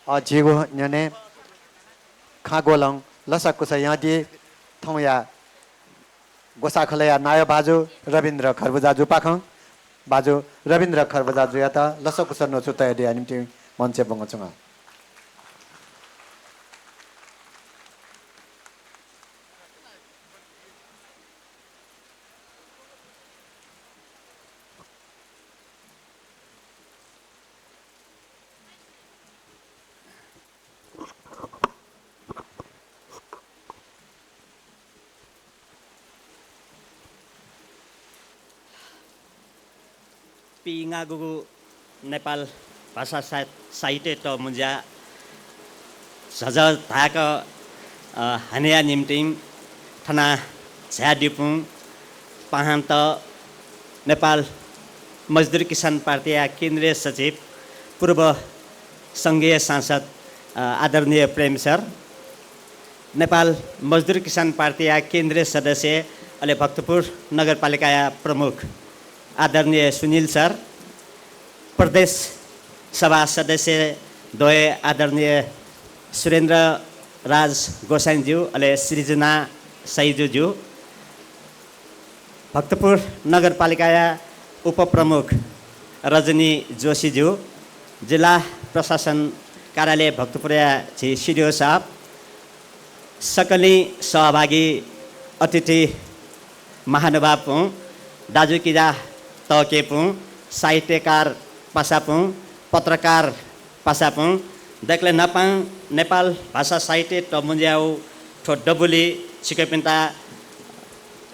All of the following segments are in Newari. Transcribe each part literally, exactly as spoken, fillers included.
अ, झीगु न्ह्यःने खँ ग्वलं लसकुस यानादी थौंया ग्वसाःखलःया नायः भाजु रविन्द्र खर्बुजाजुपाखें। भाजु रविन्द्र खर्बुजाजुयात लसकुस न्वचु तयादिया निंतिं मञ्चय् ब्वनाच्वना। पिइन्यागूगु नेपाल भाषा सा-, साहित्य तःमुँज्या झःझः धाय्क, अ, हानेया निंतिं थन झायादीपिं पाहांत, नेपाल मजदुर किसान पार्टीया केन्द्रीय सचिव, पूर्व संघीय सांसद, अ, आदरणीय प्रेम सर, नेपाल मजदुर किसान पार्टीया केन्द्रीय सदस्य, अले भक्तपुर नगरपालिकाया प्रमुख आदरणीय सुनिल सर, प्रदेश सभा सदस्य द्वय आदरणीय सुरेन्द्र राज गोसाइँज्यू, अले सृजना सैजुज्यू, भक्तपुर नगरपालिकाया उपप्रमुख रजनी जोशीज्यू, जिल्ला प्रशासन कार्यालय भक्तपुरया झी सिडिओ साहब, सकलें सहभागी अतिथि महानुभावपुं, दाजुकिजा तःकेपुं, साहित्यकार पासापुं, पत्रकार पासापुं, दकले न्हापां नेपाल भाषा साहित्य तःमुँज्याया थ्व दबुलिइ छिकपिन्त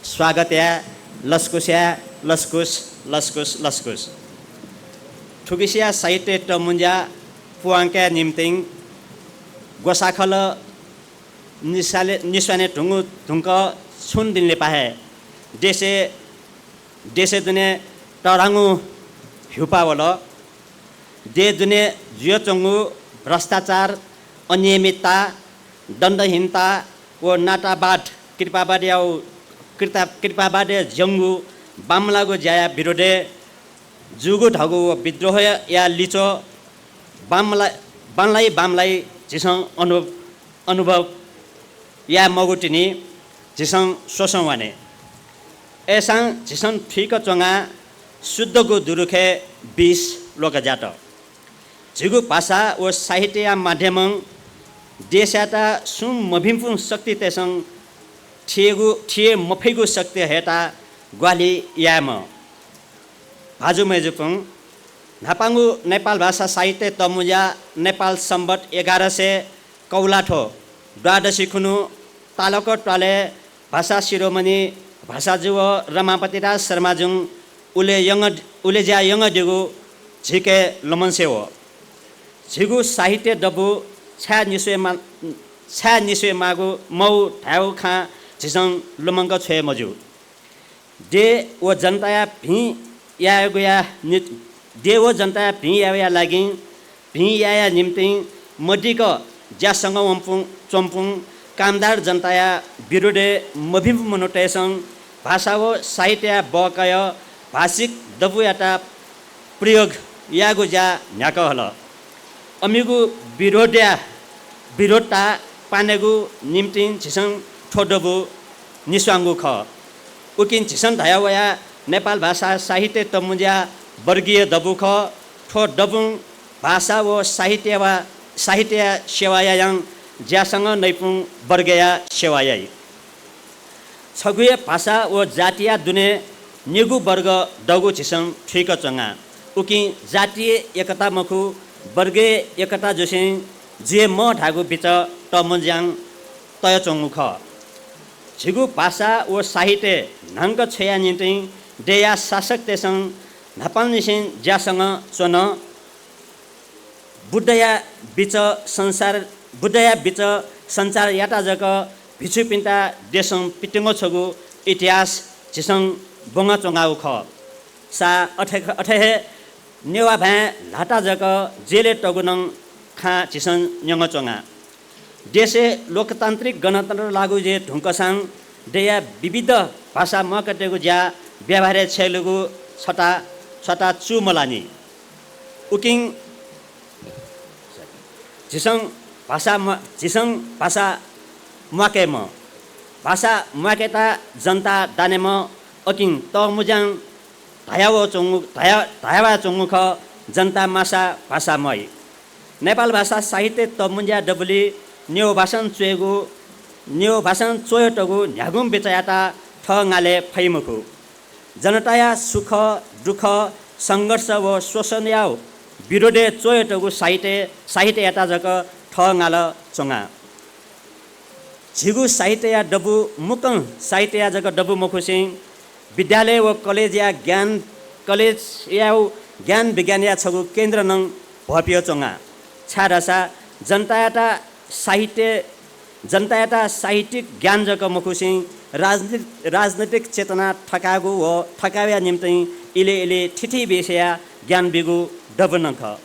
स्वागत याये, लसकुस याये, लसकुस, लसकुस, लसकुस। थुकिसिया साहित्य तःमुँज्या पूवंकेया निंतिं ग्वसाःखलः निस्वाले-, निस्वाने धुंकूगु धुंकूगु छुं दिं लिपा हे देशय्, देशय् दुने तःधंगु ह्युपा वल। देय् दुने जुयाच्वंगु भ्रष्टाचार, अनियमितता, दण्डहीनता व नातावाद, कृपावादया, कृता-, कृपावादय् ज्यंगु बांमलाःगु ज्याया विरोधय् जूगु धगु व विद्रोहया लिच्वः बांमला-, बांलाइ बांमलाइ झीसं अनु-, अनुभव याये मगु तिनि झीसं स्वसं वाने। अय्सां झीसं थुइकाच्वंगु शुद्धगु दुरुखय् विष ल्वकाज्यात। झीगु भाषा व साहित्यया माध्यमं देशयात सुं मभिंपुं शक्तितय्सं थियेगु, थिये मफइगु शक्ति हयेत ग्वाहालि यायेमाः। भाजु मय्जुपुं, न्हापांगु नेपाल भाषा साहित्य तःमुँज्या नेपाल संवत् एघार सय कौलाथ्व द्वादशी खुन्हु तालक त्वालय् भाषा शिरोमणि भाषाजु व रमापति राज शर्माजुं उले यंग-, उलेज्या यंगदीगु झीके लमंसे वः। झीगु साहित्य दबू छाय् निस्वये मा-, छाय् निस्वये माःगु मवः धायेगु खँ झीसं लुमंक छ्वये मज्यू। देय् व जनताया भिं यायेगुया नि-, देय् व जनताया भिं यायेगुया लागिं भिं यायेया निंतिं मदिक्क ज्यासंग वंपुं च्वंपुं कामदार जनताया विरोधय् मभिंपुं मनूतय्सं भाषा व साहित्यया बः कयाः भाषिक दबूयात प्रयोग यायेगु ज्या न्ह्याकः हल। अमिगु विरोधया, विरोधता पानेगु निंतिं झीसं थ्व दबू निस्वांगु खः। उकिं झीसं धयावया नेपाल भाषा साहित्य तःमुँज्या वर्गीय दबू खः। थ्व दबुं भाषा व साहित्य वा साहित्यया सेवा यायां ज्यासंग नइपुं वर्गया सेवा याइ। छगू हे भाषा व जातिया दुने निगू वर्ग दःगु झीसं थुइकाच्वंगा। उकिं जातीय एकता मखु, वर्गीय एकता जुसें जुइ मखु धाःगु बिचः तःमुँज्यां तयाच्वंगु खः। झीगु भाषा व साहित्य न्हांक छ्वया निंतिं देय्या शासकतय्सं न्हापांनिसें ज्यासंग च्वन। बुद्धया बिचः संसार, बुद्धया बिचः संसार यात जक भिक्षुपिन्त देसं पितिंगः छगू इतिहास झीसं ब्वंगा च्वंगागु खः। सा अथे, अथे हे नेवाः भाय् ल्हाता जक जेलय् तःगु नं खँ झीसं न्यंगा च्वंगा। देशय् लोकतान्त्रिक गणतन्त्र लागू जुइ धुंकसां देय्या विविध भाषा मखुतय्गु ज्या व्यवहारय् छ्यलुगु छता, छता चू मलानि। उकिं, झीसं भाषा म्वा-, झीसं भाषा म्वाकेम्ह, भाषा म्वाकेता जनता दानेम्ह अकिं तःमुंज्यां धायावःच्वंगु, धाया-, धायावःच्वंगु खः, जनता माःसा भाषा म्वाइ। नेपाल भाषा साहित्य तःमुंज्या दबुलिइ नेवाः भाषां च्वयेगु, नेवाः भाषां च्वयातःगु न्ह्यागुं बिचायात थः ङालय् फइ मखु। जनताया सुख, दुःख, संघर्ष व शोषणया विरोधय् च्वयातःगु साहित्य, साहित्ययात जक थः ङालय् च्वंगु। झीगु साहित्यया दबू मुक्कं साहित्यया जक दबू मखुसें विद्यालय व कलेजया ज्ञान, कलेजया ज्ञान विज्ञानया छगू केन्द्र नं भ्वपुयाच्वंगु। छाय्धाःसा जनतायात साहित्य, जनतायात साहित्यिक ज्ञान जक मखुसें राजनीति-, राजनैतिक चेतना थकायेगु व थकायेया निंतिं इलय् इलय् थीथी विषयया ज्ञान बीगु दबू नं खः।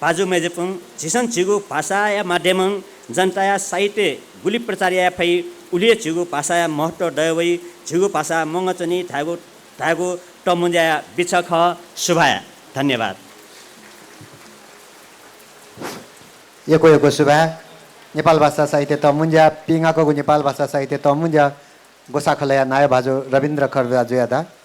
भाजु मय्जुपिं, झीसं झीगु भाषाया माध्यमं जनताया साहित्य गुलि प्रचार याये फइ, उलि हे झीगु भाषाया महत्व दये वइ, झीगु भाषा म्वानाच्वनी धायेगु, धायेगु तःमुंज्याया बिचाः खः। सुभाय्। धन्यवाद। यक्व यक्व सुभाय्। नेपाल भाषा साहित्य तःमुंज्या, पिंगाकःगु नेपाल भाषा साहित्य तःमुंज्या ग्वसाः खलःया नायः भाजु रविन्द्र खड्ग दाजुयात।